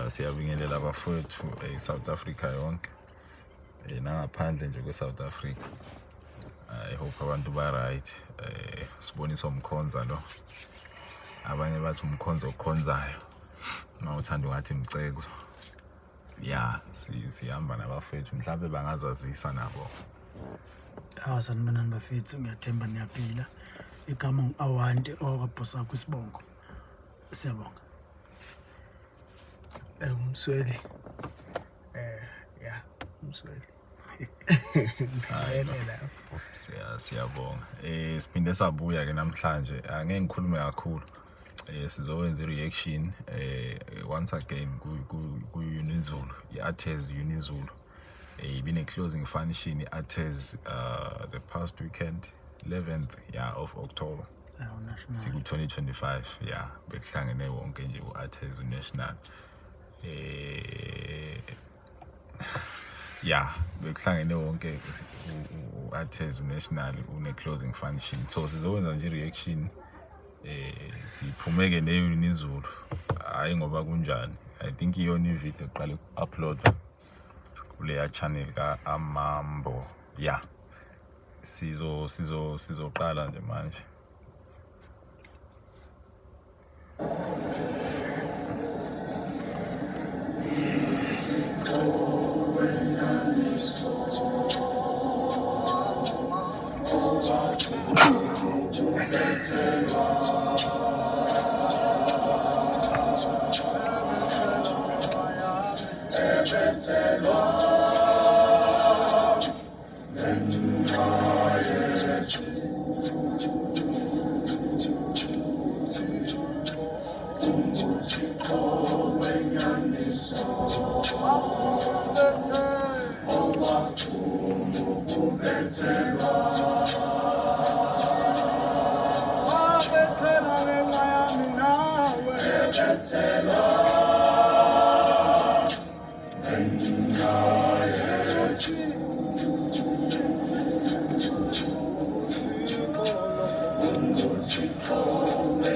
Siyabingelela abafowethu e-South Africa yonke nangaphandle nje kwe-South Africa. I hope abantu ba right. Sibonisa umkhonza lo. Abanye bathi umkhonza okhonzayo. Mawuthanda ungathi mcekzo. Ya, sihamba nabafethu mhlawumbe bangazazisa nabo. Awu sanibonani bafethu, ngiyathemba niyaphila. Igama ngu-Awande owakwaBhosakho isibongo. Siyabonga. Umsweli. Ya, umsweli. Ngiphelele lapho. Siyabonga. Siphinde sabuya ke namhlanje. Angeke ngikhulume kakhulu. Sizokwenza i-reaction once again ku Unizulu, i-Artes Unizulu. Ibine closing function i-Artes the past weekend 11th, yeah, of October. Siku 2025, yeah, bekuhlangene wonke nje ku-Artes National. Yeah, bekuhlangene wonke u-Artes National une closing function. So sizokwenza nje reaction, siphumeke ne-Unizulu. Hayi ngoba kunjani, I think iyona ivideo eqale uku-upload kuleya channel ka-Amambo. Yeah, sizoqala nje manje.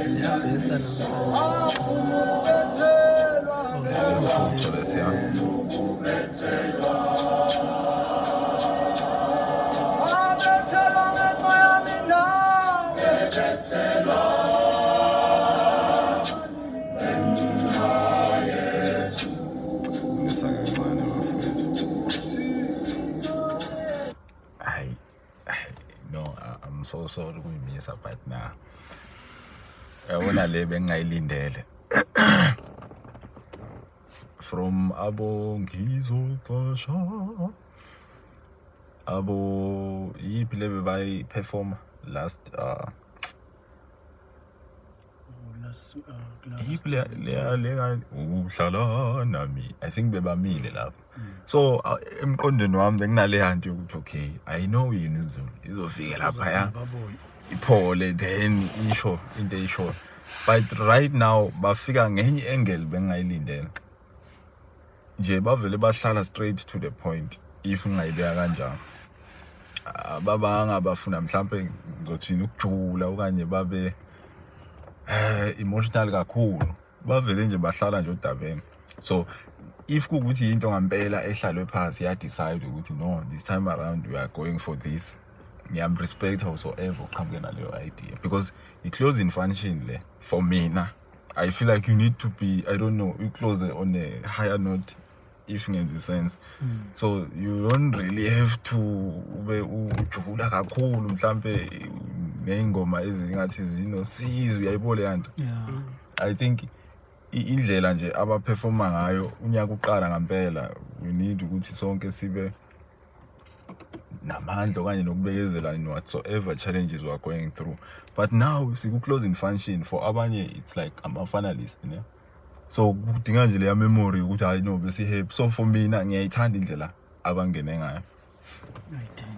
Liyabhesa Hayi, no, I'm so sorry ukuyimisa, but na yabona le bengingayilindele from abo ngizoxosha abo yiphi le bebayi-performa last yiphi le uhlala nami, I think bebamile lapho. So emqondweni wami benginale nto yokuthi okay, I know Unizulu izofika laphaya iphole, then isho into eyishoyo, but right now bafika ngenye angle bengingayilindele nje. Bavele bahlala straight to the point, if ngingayibeka kanjalo. Babanga bafuna mhlambe ngizothini ukujula okanye babe emotional kakhulu, bavele nje bahlala nje odabeni. So if kuwukuthi into ngampela ehlalwe phansi ya decide ukuthi no, this time around we are going for this, ngiyam-respect whosoever uqhamuke naleyo idea, because i-closing function le, for mina I feel like you need to be, I don't know, you close on a higher note, if ngenza sense. So you don't really have to ube ujula kakhulu mhlambe ney'ngoma ezingathi zinosizo, uyayibona leya nto. I think indlela nje abaperforma ngayo unyaka uqala ngampela, we need ukuthi sonke sibe namandla okanye nokubekezela in whatsoever challenges we are going through. But now siku-closing function, for abanye it's like ama-finalist ne, so kudinga nje leya memory ukuthi hayi no, besi-happy. So for mina ngiyayithanda indlela abangene ngayo. Ngiyayithanda.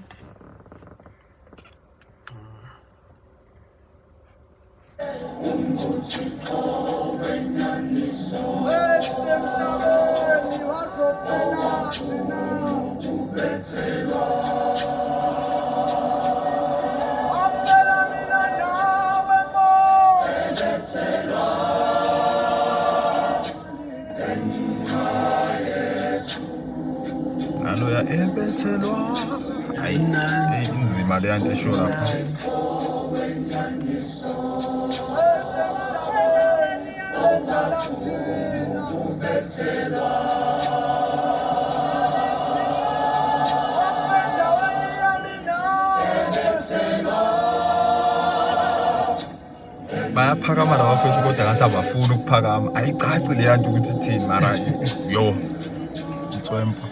Inani. Eyi, inzima le yanto esho lapha. Bayaphakama laba bafethu kodwa ngathi abafuni ukuphakama. Ayicaci le yanto ukuthi ithini mara yo. Nswempo.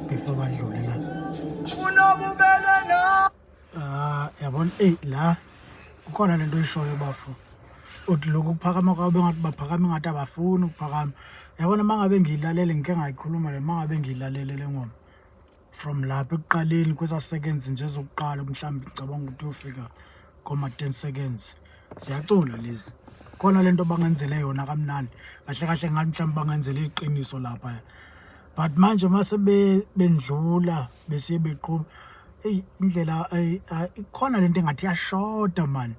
Before badlule la. Ah, yabona ey la kukhona lento oyishoyo bafo. Uthi lokhu kuphakama kwabo bengathi baphakama engathi abafuni ukuphakama. Yabona mangabe ngiyilalele ngike ngayikhuluma le mangabe ngiyilalele le ngoma. From lapha ekuqaleni kweza seconds nje zokuqala mhlawumbe ngicabanga ukuthi uyofika koma 10 seconds. Ziyacula lezi. Khona lento bangenzele yona kamnandi. Kahle kahle ngathi mhlawumbe bangenzele iqiniso lapha. But manje mase bendlula besiye beqhuba, eyi indlela ikhona lento engathi iyashoda man.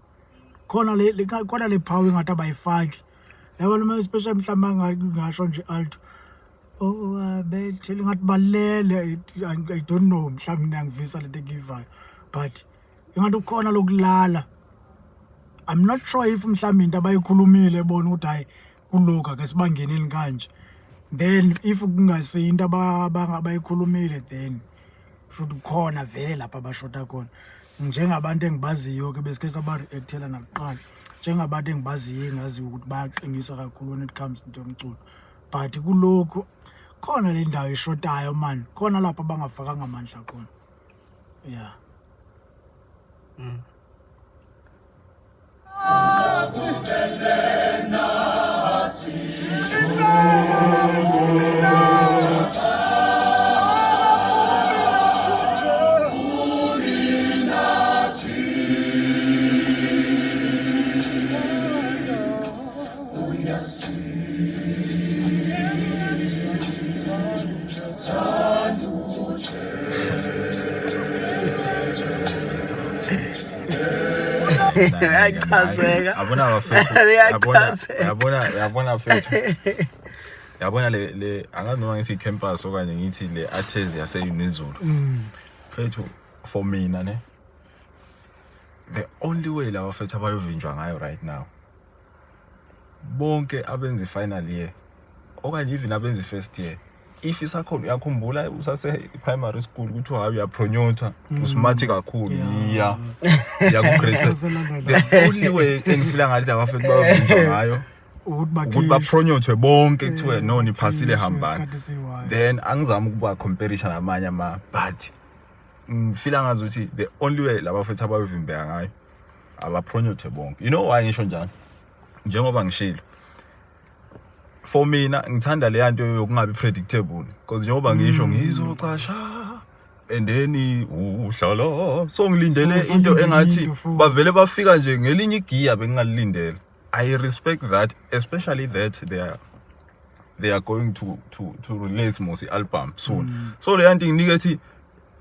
Khona le khona le power engathi abayifaki. Yabona uma especially mhlawumbe ngasho nje alto. Oh abethele ngathi balele, I don't know, mhlawumbe niyangivisa lento engiyivayo. But ingathi kukhona lokulala. I'm not sure if mhlawumbe into abayikhulumile bona ukuthi hayi kulokhu ake sibangeneni kanje. Then if kungasiyo into abayikhulumile, then futhi kukhona vele lapha abashoda khona. Njengabantu engibaziyo ke besike saba-react-ela nakuqala, njengabantu engibaziyo engaziyo ukuthi bayaqinisa kakhulu when it comes into yomculo. But kulokhu khona le ndawo eshodayo man, khona lapho abangafakanga amandla khona. Yeah. Uyachazeka. Yabona bafethu. Yabona Uyachazeka. yabona yabona fethu. Yabona le angazi noma ngithi campus okanye ngithi le Artes yase Unizulu. Fethu, for mina ne, the only way laba fethu abayovinjwa ngayo right now, bonke abenza final year okanye even abenza first year, if isakhona, uyakhumbula usase primary school ukuthi hayi uyapromota, usmart kakhulu, iya ya ku grade 7. The only way engifila ngathi laba fethu bayovinjwa ngayo ukuthi ukuthi bakhishwe bapromotwe bonke, kuthiwe no, niphasile, bakhishwe hambani. isikhathi esiyi-one. Then angizami ukuba compare namanye ama, but ngifila ngazi ukuthi the only way laba fethu abayovimbeka ngayo, abapromotwe bonke. You know why ngisho njalo? Njengoba ngishilo, for mina ngithanda le yanto yokungabi predictable, because njengoba ngisho ngizocasha and then uhlala so ngilindele So, into usalindele engathi into futhi. Bavele bafika nje ngelinye igiya bengingalilindele. I respect that, especially that they are going to release mos album soon, so le yanto inginike ethi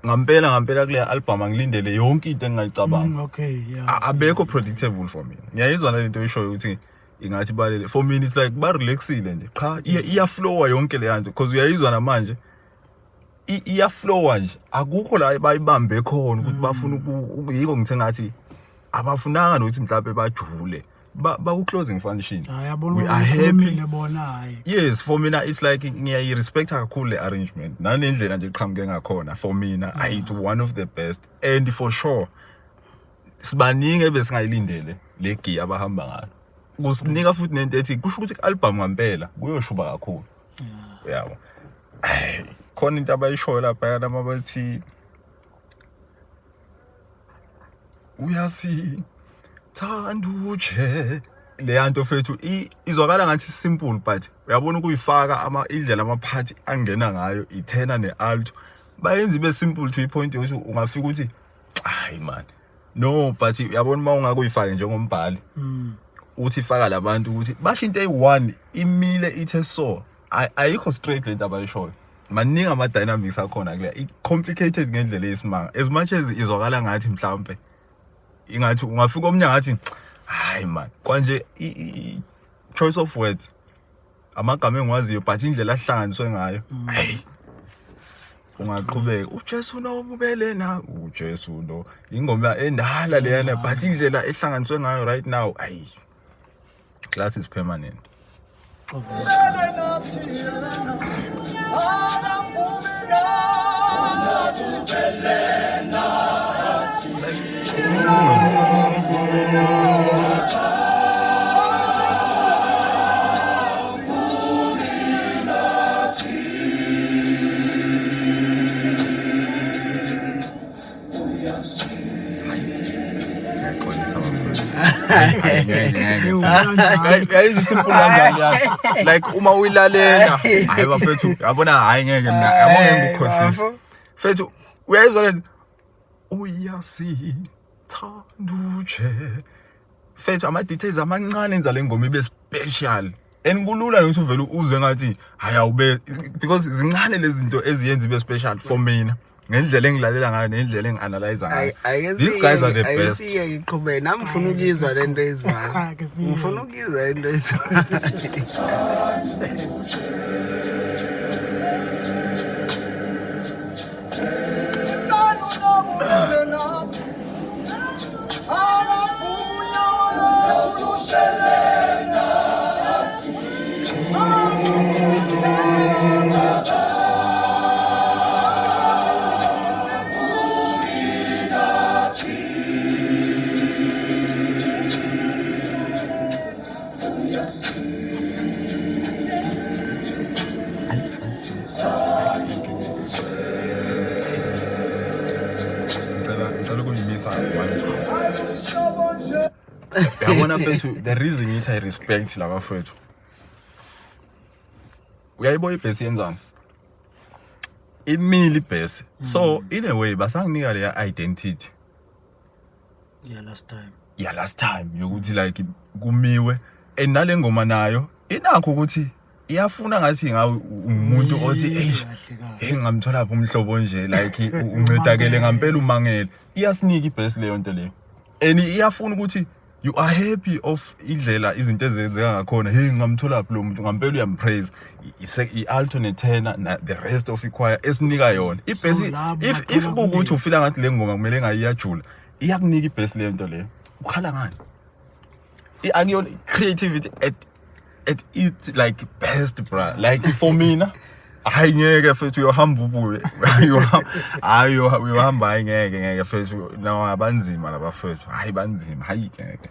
ngampela ngampela kule album angilindele yonke into engingayicabanga. Okay, yeah. Abekho predictable for mina. Ngiyayizwa nalento oyishoyo ukuthi ingathi balele. For mina it's like ba relaxile nje qha, iyaflowa yonke le yanto, because uyayizwa namanje iyaflowa nje, akukho la bayibambe khona ukuthi bafuna yiko ngithe ngathi abafunanga nokuthi mhlawumbe bajule baku closing function. Hayi, yabona, We are happy. ukhulumile bona, hayi. Yes, for mina it's like ngiyayirespecta kakhulu le arrangement nanendlela nje eqhamuke ngakhona. For mina ayithi one of the best, and for sure sibaningi ebesingayilindele le gear abahamba ngalo. Kusinika futhi nento ethi kusho ukuthi i-album ngampela kuyoshuba kakhulu, yabo. Ay, khona into abayishoyo lapha yana mabathi uyasithanda uje, le nto fethu izwakala ngathi simple, but uyabona ukuyifaka ama indlela amaphathi angena ngayo i-tenor ne-alto, bayenza ibe simple to i-point yokuthi ungafika uthi hayi man, no. But uyabona uma ungakuyifake njengombhali. Uthi faka labantu ukuthi basho into eyi-one imile ithe so. Ayikho straight lento abayishoyo. Maningi ama-dynamics akhona kule. I-complicated ngendlela eyisimanga. As much as izwakala ngathi mhlawumpe ingathi ungafika omnye ngathi hayi man, kwanje choice of words amagama engiwaziyo, but indlela ahlanganiswe ngayo, hey, ungaqhubeka uJesu nobubele na uJesu lo ingoma endala leyana, but indlela ehlanganiswe ngayo right now, ayi, class is permanent. Ngiyaxolisa bafowethu. Hayi, ngeke, ngeke. Yayizi simple kanjani ya? Like uma uyilalela, hayi bafethu, yabona, hayi ngeke mina, yabo, ngeke ngikukhohlise. Fethu, uyayizwa le uyasithanda uje. Fethu, ama details amancane enza le ngoma ibe special. And kulula nokuthi uvele uzwe ngathi hayi awube, because zincane lezi zinto eziyenza ibe special for mina. Ngendlela engilalela ngayo nendlela engi-analyze ngayo. These guys are the best. Ayisiye iqhubeke nami, ngifuna ukuyizwa lento ezwayo. Ake siyeke. Ngifuna ukuyizwa lento ezwayo. Ngicela ukuyimisa once. Uyabona mfethu, the reason ngithi I respect laba fethu. Uyayiboya ibhesi yenzani? Imile ibhesi. So in a way basanginika leya identity. Yeah, last time. Yeah, last time yokuthi like kumiwe, and nale ngoma nayo inakho ukuthi iyafuna ngathi ngawe umuntu othi eish, Kahle kahle. Hey, ngamthola phi umhlobo nje, like uncedakele ngampela, umangele. Iyasinika ibhesi leyo nto leyo, and iyafuna ukuthi you are happy of indlela izinto ezenzeka ngakhona. Hey, ngamthola phi lo muntu ngampela, uyampraise i-alto ne-tenor na the rest of ichoir esinika yona ibhesi. Labo If bathola kuwukuthi kuleli. ufila ngathi le ngoma kumele ngayiyajula, iyakunika ibhesi leyo nto leyo. Ukhala ngani? Akuyona creativity at its like best, bra? Like for mina, hayi ngeke fethu, uyohamba ubuye. Hayi, uyohamba, hayi ngeke, ngeke fethu. No, abanzima laba fethu, hayi banzima, hayi ngeke.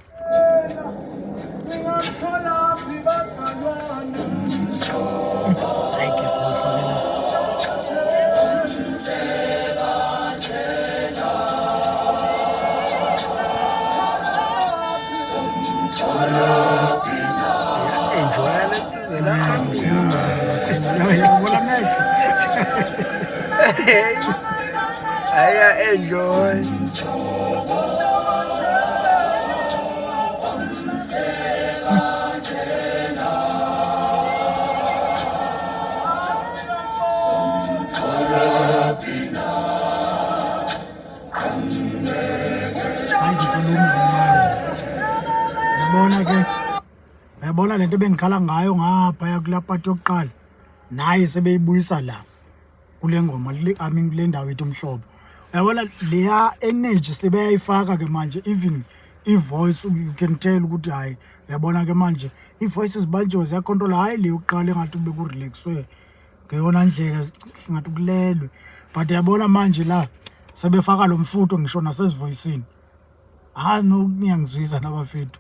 Hayi ke, kuhle la. Enjoy lensizwe la. Uyabona amehlo. Aya enjoy. Hayi, ngicela ume kancane. Uyabona ke, uyabona lento ebengikhala ngayo ngapha kulaa part yokuqala, naye sebeyibuyisa la kule ngoma kule, I mean, kule ndawo ethu umhlobo. Uyabona leya energy sebeyayifaka ke manje, even i-voice you can tell ukuthi hayi, uyabona ke manje ii-voices zibanjiwe, ziyacontrola. Hayi, le yokuqala engathi bekurelaxwe ngeyona ndlela, ngathi kulelwe, but uyabona manje la sebefaka lo mfutho ngisho nasezivoyisini. Hayi no, niyangizwisa nabafethu,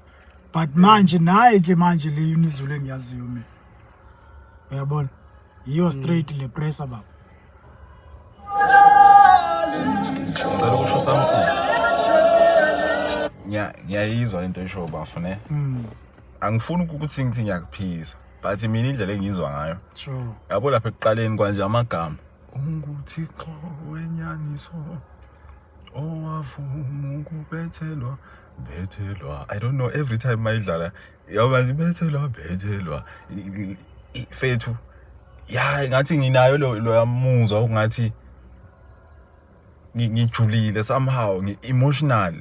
but manje naye ke manje le unizulu engiyaziyo mina, uyabona, yiyo straight le pressure, baba. Ngicela ukusho something. Ngiyayizwa into eshoyo bafo ne. Angifuni ukuthi ngithi ngiyakuphisa, but mina indlela engiyizwa ngayo, yabo, lapha ekuqaleni kwanje amagama unguThixo wenyaniso owavuma ukubethelwa bethelwa, I don't know, every time mayidlala. Yoba zibethelwa bethelwa fethu. Ya, ngathi nginayo lo yamuzwa ungathi ngijulile somehow, ngi-emotional.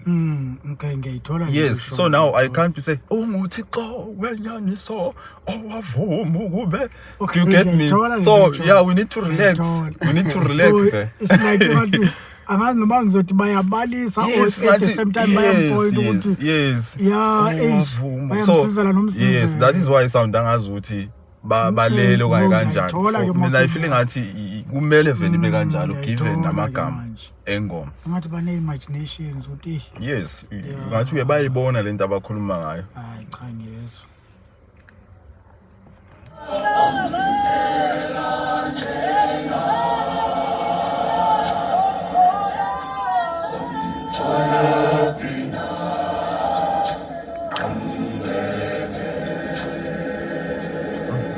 Okay, ngiyayithola. Yes, so now I can't be say unguThixo wenyaniso owavuma ukube. Okay, Do you get me? ngiyayithola, So ngiyayithola. yeah, we need to relax. Ngiyayithola. We need to relax So, there. it's like ngathi angazi noma ngizothi bayabalisa or Yes, at the ngathi same time bayampoint ukuthi yes. Yeah, eish, Owavuma. bayamsizela nomsizela. Yes, that is why sound angazi ukuthi balele okanye no, kanjani. ngiyayithola So, ke mina I mase feel ngathi kumele vele ibe kanjalo given ngiyayithola ke amagama manje. engoma. Ngathi bane-imaginations ukuthi eh, Yes, ngathi uye bayibona lento abakhuluma ngayo. Hayi cha, ngiyezwa.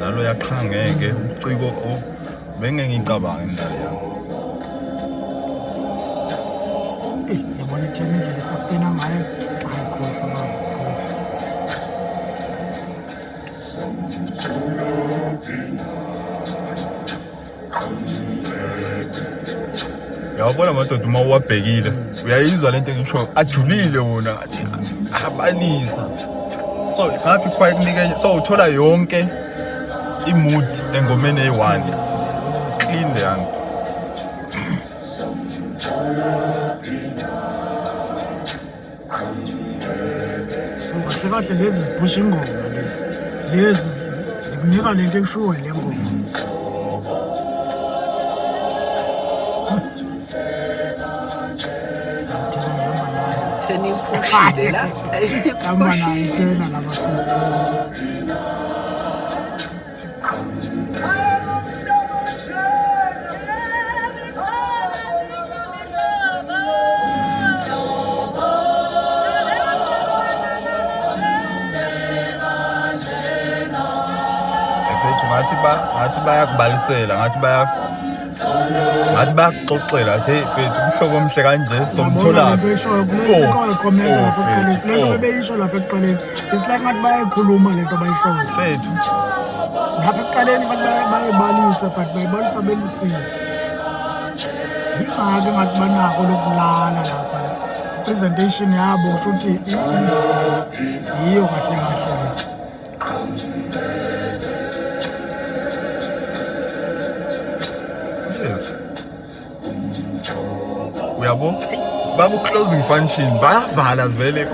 Nalo yaqhangeke ubuciko bengeke ngicabange indaba yami. Eyi, yabona ithena indlela esastena ngayo. Hayi, khohlwa baba, khohlwa. Uyawabona amadoda uma uwabhekile uyayizwa lento engisho, ajulile wona, athi abalisa. So ngaphi kufaye kunike, so uthola yonke i-mood engomeni eyi-one clean leyana. So kahle kahle lezi ziphusha ingoma, lezi zikunika lento ekushiwo le ngoma. Thena ngihamba nayo. Thena iphushile la. Hamba nayo ithena labafethu. Efethu ngathi bayakubalisela, ngathi bayakuxoxela, athi hey fethu, umhlobo omhle kanje Yabona somtholaphi. lento eshoyo kule Oh, nto comment oh, lapha ekuqaleni, fethu, le nto oh. bebeyisho lapha ekuqaleni, it's like ngathi bayayikhuluma lento abayishoyo Fethu. Lapha ekuqaleni ngathi bayayibalisa, but bayibalisa belusizi. Yingxaki ngathi banako lokulala lapha. Presentation yabo kusho ukuthi yiyo kahle kahle le. Yes, uyabo, baku-closing function bayavala vele.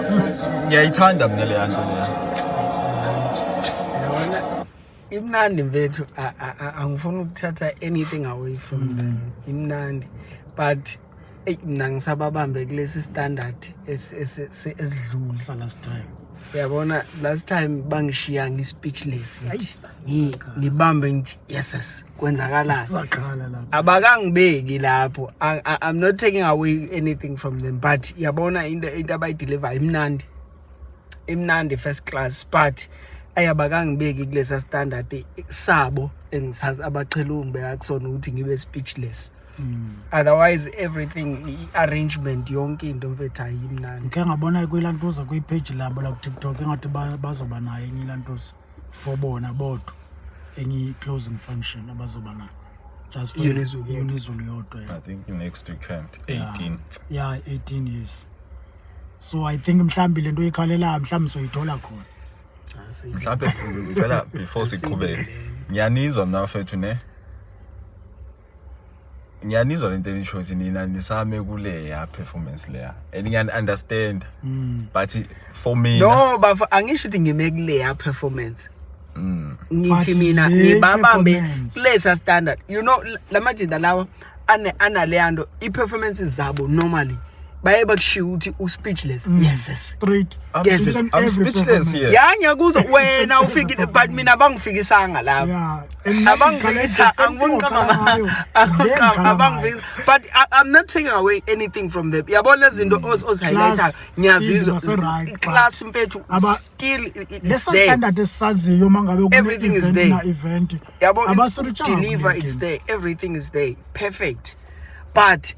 Ngiyayithanda mina leya nto leya. Yabona, imnandi mfethu. Angifuni ukuthatha anything away from them. Imnandi, but eyi, mina ngisababambe kulesi standard esidlule Sa last time. Uyabona, last time bangishiya ngi-speechless, ngithi ngibambe ngithi yes, kwenzakalani? Saqala lapha. Abakangibeki lapho. I'm not taking away anything from them, but yabona into abayideliver imnandi, imnandi first class, but ayabakangibeki kulesa standard sabo engisazi abaqhela ukungibeka kusona ukuthi ngibe speechless. Otherwise everything, i-arrangement, yonke into mfethu, ayimnandi. Ngikhe ngabona kwilantuza kwi-page labo la kuTikTok engathi bazoba nayo enye ilantuza for bona bodwa, enye i-closing function abazoba nayo just for Unizulu yodwa. Unizulu yodwa, yeah. I think next weekend. Yeah. 18. Yeah, 18 years. So I think mhlambi lento oyikhalelayo mhlambi soyithola khona. Mhlambe ngicela before siqhubeke, ngiyanizwa mina bafethu ne, ngiyanizwa lento enisho ukuthi nina nisame kuleya performance leya and ngiyani-understand, but for mina No bafo, angisho ukuthi ngime kuleya performance. Ngithi But mina le ngibabambe performance. kulesa standard, lamajita lawa ane analeya nto, i-performances zabo normally baye bakushiya ukuthi u-speechless, yes. Straight. Yes, Each and I'm every speechless performance. here. Ya, ngiyakuzwa wena ufikile, but mina bangifikisanga lapho. Yeah, and Abangifika, angifuni uqamba, abangifika, but I'm not taking away anything from them. Yabona lezi zinto ozi-highlightayo ngiyazizwa. Right, Class mfethu, still it's lesa there. Standard esisaziyo uma ngabe Everything is there. na event Yabo, abasirichanga deliver, it's there, everything is there, perfect, but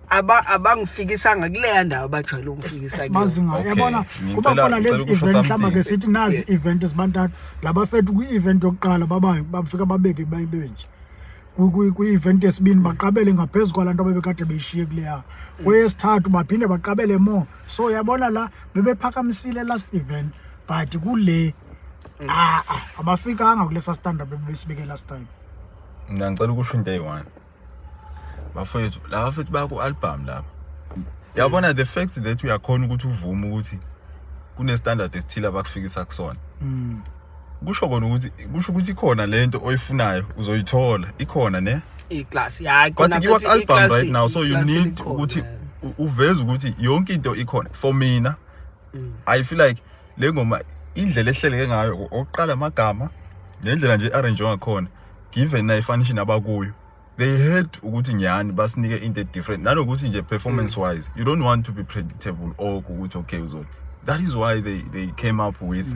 Abangifikisanga kuleya ndawo abajwayele ukungifikisa kuyo. Sibazi ngayo. Okay, Yabona kuba khona ngicela lezi ukusho event mhlawumbe something. ke sithi nazi event ezibantathu labafethu kwi-event yokuqala baba bafika babeke babe nje kwi-event yesibini baqabele ngaphezu kwalaa nto babekade beyishiye kuleya, kweyesithathu baphinde baqabele more. So yabona la bebephakamisile last event, but kule ah ah, abafikanga kulesa standard bebesibeke last time. Mina ngicela ukusho into eyi-one, bafethu. Laba bafethu baku-album laba, yabona, the fact that uyakhona ukuthi uvume ukuthi kune-standard esithile abakufikisa kusona, kusho kona ukuthi, kusho ukuthi ikhona lento oyifunayo uzoyithola, ikhona ne. I-class hayi But khona kuyiwa futhi ku-album right now, so you i-class need likhona. ukuthi uveze ukuthi yonke into ikhona. For mina, I feel like le ngoma, indlela ehleleke ngayo, okokuqala amagama nendlela nje arrange ngakhona, given na i-function abakuyo, they had ukuthi nyani basinike into different, nanokuthi nje performance wise you don't want to be predictable or ukuthi okay uzo, that is why they came up with,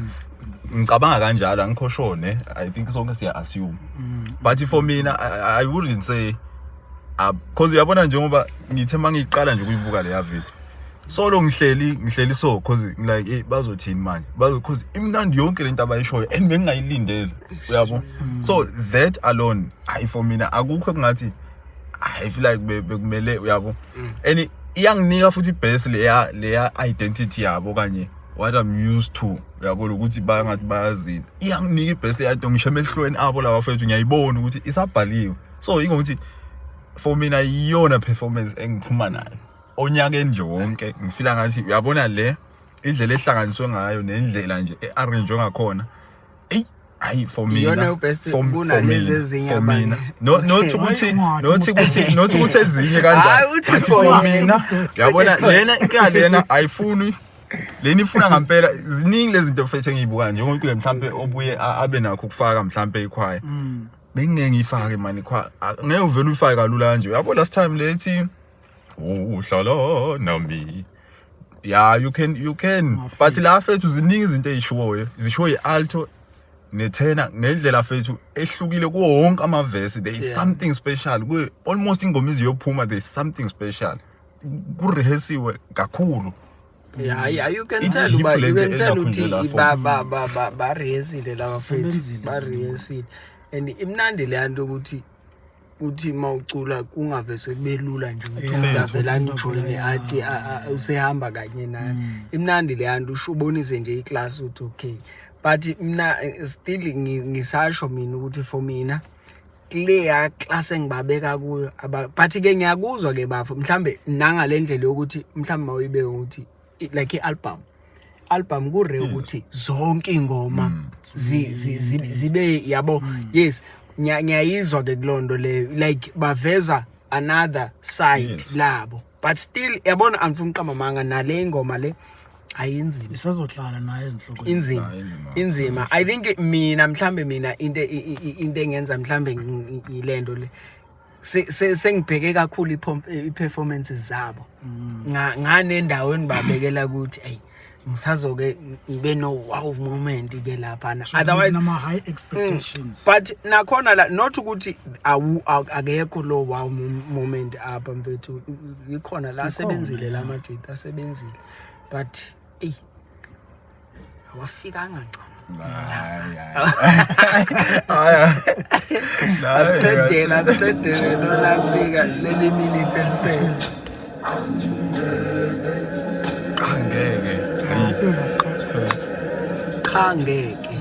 ngicabanga kanjalo, angikho sure ne, I think sonke siya assume, but for mina I wouldn't say, cause uyabona njengoba ngithe mangiqala nje ukuyibuka leya video solo ngihleli so cause like, hey, bazothini manje, bazo, cause imnandi yonke lento abayishoyo and bengingayilindele, uyabo. So that alone, hayi, for mina akukho kungathi I feel like bekumele, uyabo, and iyanginika futhi ibase leya identity yabo kanye what I'm used to, uyabo, ukuthi bangathi bayazini, iyanginika ibase leya nto. Ngisho emehlweni abo laba fethu ngiyayibona ukuthi isabhaliwe. So ingokuthi for mina iyona performance engiphuma nayo onyakeni nje wonke. Ngifila ngathi uyabona le indlela ehlanganiswe ngayo nendlela nje e-arrange ngakhona, eyi hayi, for mina Iyona best kunalezi ezinye for abanye. mina, no, not Okay. ukuthi Hayi, not ukuthi ezinye Hayi, kanjani, uthi but for for mina. mina, uyabona lena inkinga lena ayifuni, lena ifuna ngempela. Ziningi lezi zinto mfethu engiyibukayo njengomuntu mhlambe obuye abe nakho ukufaka mhlambe ikhwaya, bengingeke ngiyifake mani ikhwaya, ngeke uvele uyifake kalula kanje, uyabo. Last time lethi uhlala nami, yeah, you can, but la fethu ziningi izinto ey'shiwoyo, zishiwo i-alto ne-tenor ngendlela fethu ehlukile kuwo wonke amavesi. There is something special kuye, almost ingoma iziyophuma, there is something special, kurehearsiwe kakhulu. Yeah, you can I-deep tell uba you lento can tell ukuthi enakhunjwe lapho. ba ba rehearsile laba fethu. Sebenzile. Ba rehearsile and imnandi le nto ukuthi kuthi mawucula kungavese kube lula nje ukuthi umuntu avele anijoyine athi usehamba kanye naye. Imnandi le nto, usho ubonise nje iclass ukuthi okay. But mina still ngisasho mina ukuthi for mina kuleya class engibabeka kuyo but ke ngiyakuzwa ke bafo, mhlambe nangale ndlela yokuthi mhlambe mawuyibeke ukuthi like i-album album kure ukuthi zonke ingoma zibe, yabo. Yes, ngiyayizwa ke kulonto leyo, like baveza another side labo, but still yabona angifuni uqamba manga, nale ingoma le ayinzima. Isazohlala naye ezinhlokweni. Inzima. Ah, inzima. Inzima. I think mina mhlambe mina into engenza mhlambe ilento le sengibheke kakhulu i-performances zabo nganendawo enibabekela ukuthi ey ngisazoke ngibe no wow moment ke laphana, otherwise nama high expectations. But nakhona la, not ukuthi awu akekho lo wow moment apha mfethu, ikhona la, asebenzile la majita, asebenzile, but ey awafikanga ncam. Hayi, hayi. Asiqedele, asiqedele nonansika leli minute elisele. Angeke. Yona siqeda. Qha ngeke.